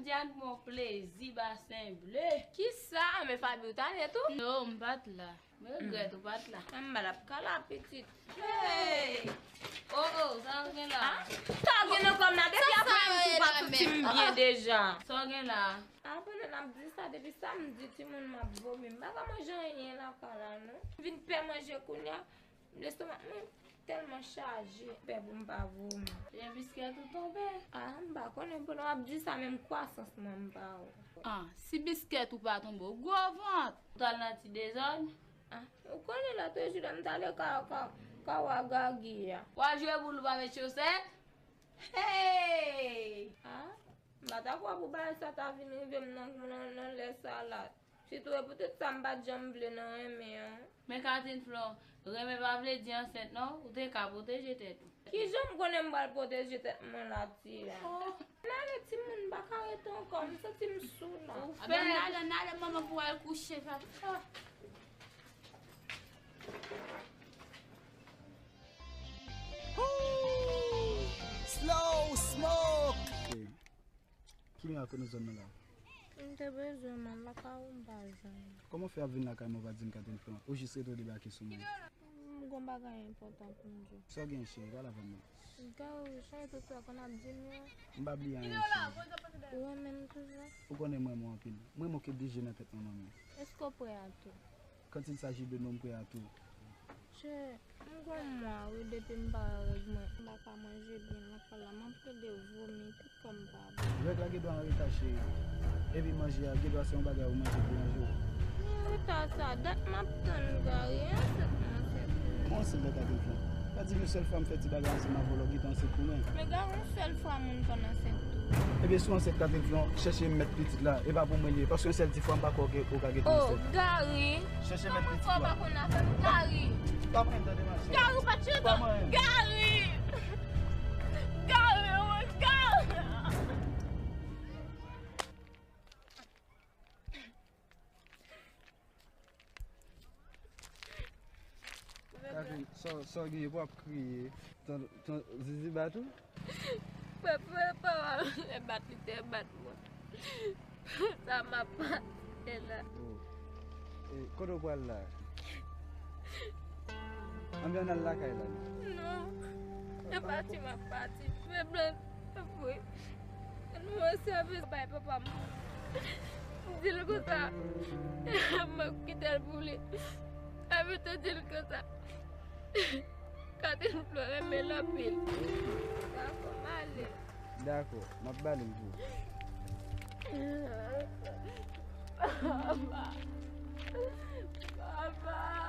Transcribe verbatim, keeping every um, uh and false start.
Diane pran plezi Basen Ble. Kisa? Men Faby ou t ale tou? Non, m pa t la. M regrèt ou pa t la. Ann ba l ap kala pitit. Hey! Oh, oh, sa w gen la? Ah? Sa w gen nan kò m nan? Depi apre midi ou pa soti m byen deja. Sa w gen la? Ah, pandan n ap di sa, depi samdi timoun m ap vomi. M pa ka manje anyen lakay la non. M vin pè manje kounye a. Lestomak mwen tèlman chaje, m pè pou m pa vomi. Jan biskèt ou tonbe? Ah, m pa konnen, pandan w ap di sa, menm kwasans mwen m pa wè. Ah, si biskèt ou pa tonbe, ou gwo vant. Ou t al nan ti dezòd? Ah, ou konnen lòt jou la m t ale ka, ka, ka wa Gagi a. W al jwe boul ou pa met chosèt? Hey! Ah, m pa ta kwè pou bagay sa ta vin rive m nan, nan, nan lè sa la. Sitou e poutèt sa m pa t janm vle nan renmen an. Men Katin Flon, renmen pa vle di ansent non, ou te ka pwoteje tèt ou. Kijan m konnen m pral pwoteje tèt mwen la ti a? Oh. N ale timoun, m pa ka ret ankò, m santi m sou la. Ou fè. N ale, n ale manman pou al kouche, papa. Ooh, Slow Smoke. Ok. Ki mirak ou nan zòn nan la? M te bezwen mwen lakay ou m pa jwenn. Kòman w fè ap vin lakay mwen ou pa di m Katin Flon? Ou jis rete ou debake sou mwen. M gon bagay enpòtan pou m di w. Sa w gen cheri, pale avè m non. Gary, cheri, tout sa konn ap di m yo. M pa bliye anyen cheri. Ou renmen m toujou? Ou konnen m renmen w anpil. M renmen w ke de je nan tèt mwen manmi. Èske w prè a tou? Quand il s'agit de nou, m prè a tou. Cheri, m gon mwa wi depi m pa wè règ mwen. M pa ka manje byen lakay la, m ap plede vomi, tout kò m pa bon. Règ la gen dwa an reta cheri. Epi manje a, gen dwa se yon bagay ou manje ki ranje w. Men reta sa, dat m ap tann Gary, ansent mwen se pou. Mwen ansent nan Katin Flon. Pa di m yon sèl fwa m fè ti bagay ansanm avè w, lè w gentan ansent pou mwen. Men Gary, yon sèl fwa moun konn ansent tou. Ebyen, si w ansent Katin Flon, chèche mèt pitit la. E pa pou mwen li ye. Paske yon sèl ti fwa, m pa kwè w ka gentan ansent. Oh, Gary. Chèche mèt pitit la. Kòman fò w pa konn afè m, Gary? Pa mwen, tande machè. Gary, ou pa t janm. Pa mwen. Gary! Gary, oh my God! Katin, sa, sa w gen pou w ap kriye? Ton, ton, Zizi bat ou? Papa, papa, lè bat li te bat mwen. Sa m ap pase la. Oh. E, kote w pral la? Anben ann al lakay la non. Non. E pati m ap pati. Men blan apre. Nou ansanm bay papa m. M di l konsa. M ap kite l pou li. Apre te di l konsa. Katin Flon renmen l anpil. Dakò, m ale. Dakò, m ap ba li l pou ou. Papa. Papa.